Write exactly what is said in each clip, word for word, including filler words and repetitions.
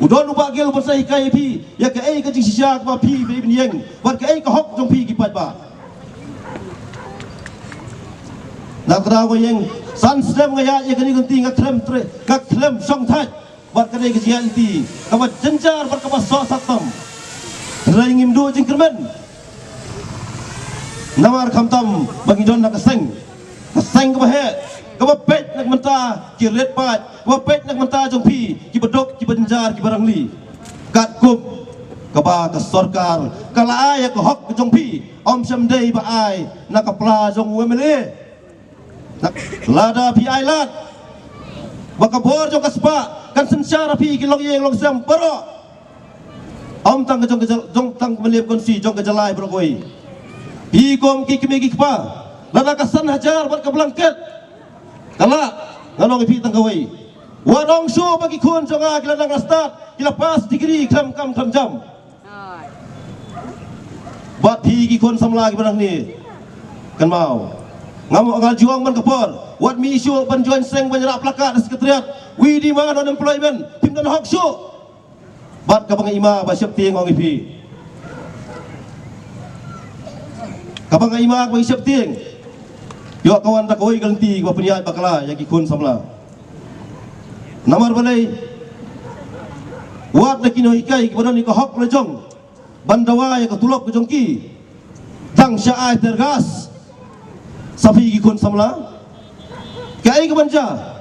U don u Bah Gill ban sa hikai ïa phi ïa kaei ka jingshisha kaba phi ba phi ïeng bad kaei ka hok jong phi ki paidbah. Na ka daw nga ïeng, san snem nga ïaid ïa kane ka lynti, nga khlem trei, nga khlem shong thait bad kane ka jingïaid lynti kaba jynjar bad kaba soh sat tam. Hynrei ngim duh jingkyrmen. Namar khamtam ba ngi don ha ka seng, ka seng kaba heh, kaba peit na ka bynta ki riewpaid, kaba peit na ka bynta jong phi kiba duk, kiba jynjar, kiba rangli. Katkum kaba ka sorkar ka la ai ïa ka hok ka jong phi, ym shym dei ba ai na ka pla jong u M L A. Lada phi ai lad ba ka bor jong ka spah kan synshar ïa phi ki longïing longsem baroh, ym tang ka jong ka jyl-, jong tang ka Mylliem Constituency, jong ka jylla baroh kawei. Phi kum ki kmie ki kpa, lada ka san hajar bad ka blanket ka lah, ngan ong ïa phi tang kawei: wat ong shuh ba ki khun jong nga ki la nang stad, ki la pass degree khlem kam khlem jam. Bad phi ki khun samla kiba nang ni, kynmaw, ngam, nga ju ong man ka por, wat mih shuh ban join seng ban ïarap placard ha Secretariat. We demand unemployment. Phim don hok shuh. Bad kaba nga ïma ba sheptieng, ong ïa phi, kaba nga ïma ba sheptieng, ïoh ka wan da kawei ka lynti kaba pynïaid bakla ïa ki khun samla. Namar balei? Wat da ki nonghikai kiba don ïa ka hok la jong ban dawa ïa ka tulop ka jong ki, dang sha ai tear gas sa phi ki khun samla. Kaei kaban jia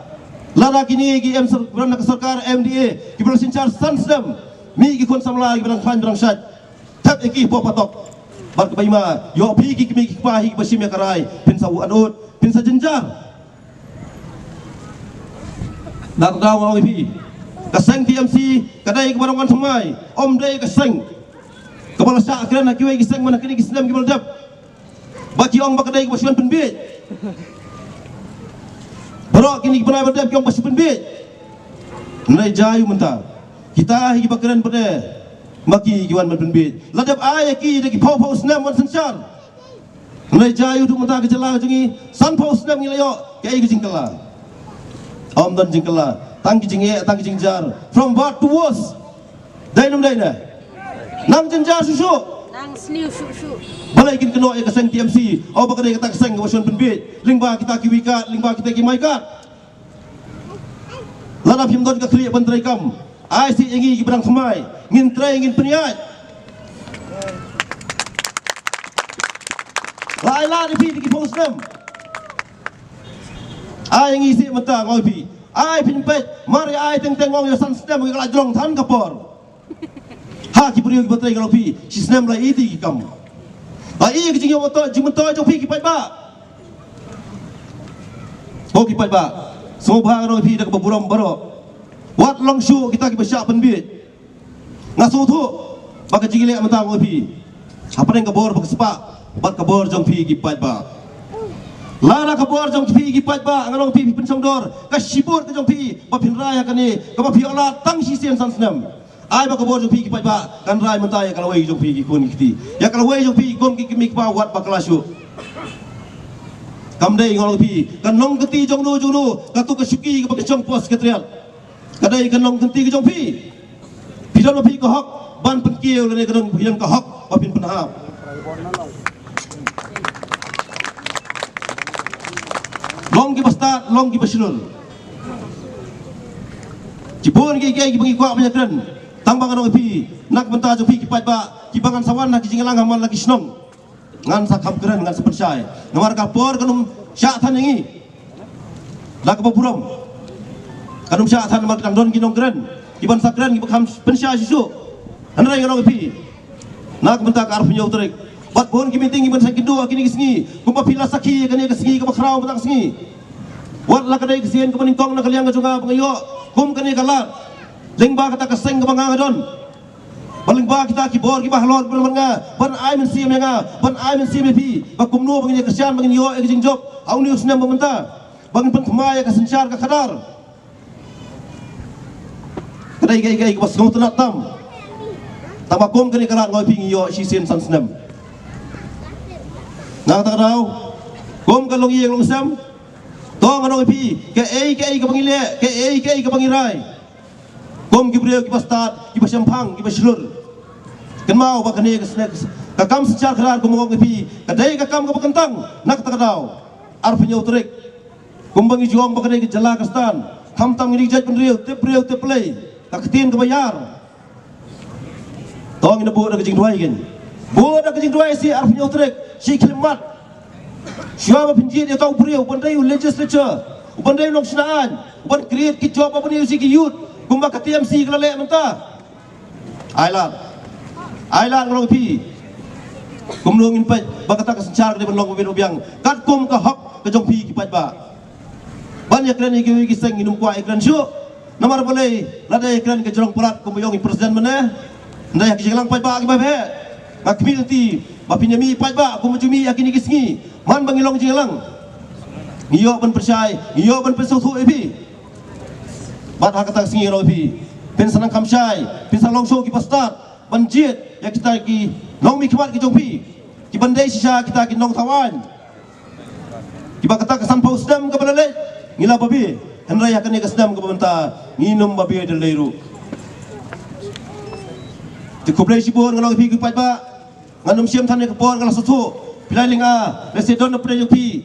lada kine ki em sor-, kiba don ha ka sorkar M D A kiba la synshar san snem, mih ki khun samla kiba dang khlaiñ ba dang shait, thep ïa ki hapoh patok. Bad kaba ïma, ïoh phi ki kmie ki kpa hi kiba shim ïa ka rai, phin sa u an ut, phin sa jynjar. Na ka daw nga ong ïa phi, ka seng T M C ka dei kaba dang wan thymmai, ym dei ka seng kaba la shah kren ha kiwei ki seng man ha kine ki snem kiba la dep. Ba ki ong ba ka dei kaba shu wan pynbiej. Baroh kine ki bnai ba la dep ki ong ba shu pynbiej. Hynrei jia ïa u mynta, kita hi kiba kren pat de ma ki ki wan ban pynbiej. La dep ai ïa ki da ki phew phew snem wan synshar. Hynrei jia ïa u mynta ka jylla ka jong ngi, sanphew snem ngi la ïoh kaei ka jingkylla? Ym don jingkylla, tang ki jingeh, tang ki jingjia. From bad to worse. Dei ne ym dei ne? Nang jynjar shuh shuh. Nang sniew shuh shuh. Balei kin kynnoh ïa ka seng T M C, oh, ba ka dei kata ka seng kaba shu wan pynbiej lyngba kita ki wi kad, lyngba kita ki mai kad? Lada phim don ka khlieh ban trei kam, ai sih ïa ngi kiba dang thymmai, ngin trei, ngin pynïaid. La ai lad ïa phi da ki phew snem. Ai ïa ngi sih mynta, nga ong ïa phi. Ai, phin peit, mar ïa ai teng teng, nga ong ïa san snem ngi ka la jrong than ka por. Ha ki briew kiba trei, nga ong ïa phi, shisnem la ïohi ki kam. La ïohi ki jingïoh myntoi, jingmyntoi jong phi ki paidbah. Ko ki paidbah, sngewbha, nga ong ïa phi da kaba burom baroh, wat long shuh kita kiba shah pynbiej. Nga sngewthuh ba ka jingïaleh mynta, nga ong ïa phi, hapdeng ka bor ba ka spah bad ka bor jong phi ki paidbah. Lada ka bor jong phi ki paidbah, nga ong ïa phi, phi pynshongdor ka shibun ka jong phi ba phin rai ha kane kaba phi ïoh lad tang shisien san snem. Ai ba ka bor jong phi ki paidbah kan rai mynta ïa ka lawei jong phi ki khun ki kti, ïa ka lawei jong phi kum ki kmie ki kpa, wat bakla shuh. Kam dei, nga ong ïa phi, ka nongkynti jong no jong no, kato ka shuki kaba ka shong post Secretariat, ka dei ka nongkynti ka jong phi. Phi don ma phi ka hok ban pynkiew lane ka don, phi don ka hok ba phin pynhap? Long kiba stad, long kiba shlur. Shibun kiei kiei kiba ngi kwah ban ïakren, tang ba nga ong ïa phi, na ka bynta jong phi ki paidbah kiba ngan sa wan ha ki jingïalang ha man la ki shnong, ngan sa kham kren, ngan sa pynshai. Namar ka por kan ym shah than ïa ngi. Da kaba burom, kan ym shah than namar ka dang don ki nongkren kiban sa kren, kiba kham pynshai shuh shuh. Hynrei nga ong ïa phi, na ka bynta ka arphew hynñiew tarik, bad bun ki meeting kiban sa kynduh ha kine ki sngi, kumba phi la sakhi ïa kane ka sngi kaba khraw mynta ka sngi. Wat la ka dei ka sien kaba nyngkong na ka liang ka jong nga ba nga ïoh kum kane ka lad lyngba kata ka seng kaba nga nga don. Ba lyngba kita ki bor kiba halor kiba la wan nga, ban ai mynsiem ïa nga, ban ai mynsiem ïa phi, ba kumno ba ngin ïa kyrshan, ba ngin ïoh ïa ka jingjop ha une u snem ba mynta, ba ngin pynthymmai ïa ka synshar ka khadar. Ka dei kaei kaei kaba sngewtynnat tam. Tang ba kum kane ka lad, nga ong ïa phi, ngi ïoh shisien san snem. Na kata ka daw, kum ka longïing longsem, to nga ong ïa phi, kaei kaei kaba ngi leh, kaei kaei kaba ngi rai, Kum ki briew kiba stad, kiba shemphang, kiba shlur. Kynmaw ba kane ka sne-, ka kam synshar khadar kum ong ïa phi, ka dei ka kam kaba kyntang, na kata ka daw. Arphew hynñiew tarik. Kumba ngi ju ong ba ka dei ka jylla Khristan. Khamtam ngi dei ka jaitbynriew, tip briew, tip Blei. Ka ktien kaba ïar. To ngin buh da ka jingduwai kein. Buh da ka jingduwai shi arphew hynñiew tarik, shi khyllipmat. Shuwa ba phin jied ïa uta u briew, uban dei u legislature, uban dei u nongshna aiñ, uban create ki job, uban ïa u shi ki youth, kumba ka T M C ka la leh mynta. Ai lad. Ai lad ngan ong ïa phi. Kumno ngin peit ba kata ka synshar ka dei ban long ba biang, katkum ka hok ka jong phi ki paidbah. Ban ïakren ïa kiwei ki seng ngin ym kwah ïakren shuh. Namar balei, lada ïakren ka jrong palat kumba ong i president mynne. Hynrei ha ki jingïalang paidbah kiba heh, nga khmih lynti ba phin ïa mih paidbah kumba ju mih ha kine ki sngi. Man ba ngi long jingïalang, ngi ïoh ban pynshai, ngi ïoh ban pynsngewthuh ïa phi. Bad ha kata ka sngi ngan ong ïa phi, phin sa nang kham shai, phin sa long shuh kiba stad ban jied ïa kita ki nongmihkhmat ki jong phi, kiban dei shisha kita ki nongthaw aiñ. Kiba kata ka sanphew snem kaba la leit ngi la babe, hynrei ha kane ka snem kaba mynta ngin ym babe da lei ruh. Te khublei shibun ngan ong ïa phi ki paidbah. Ngan ym shim than ïa ka por, nga la sngewthuh phi la lynga, lehse don na pdeng jong phi.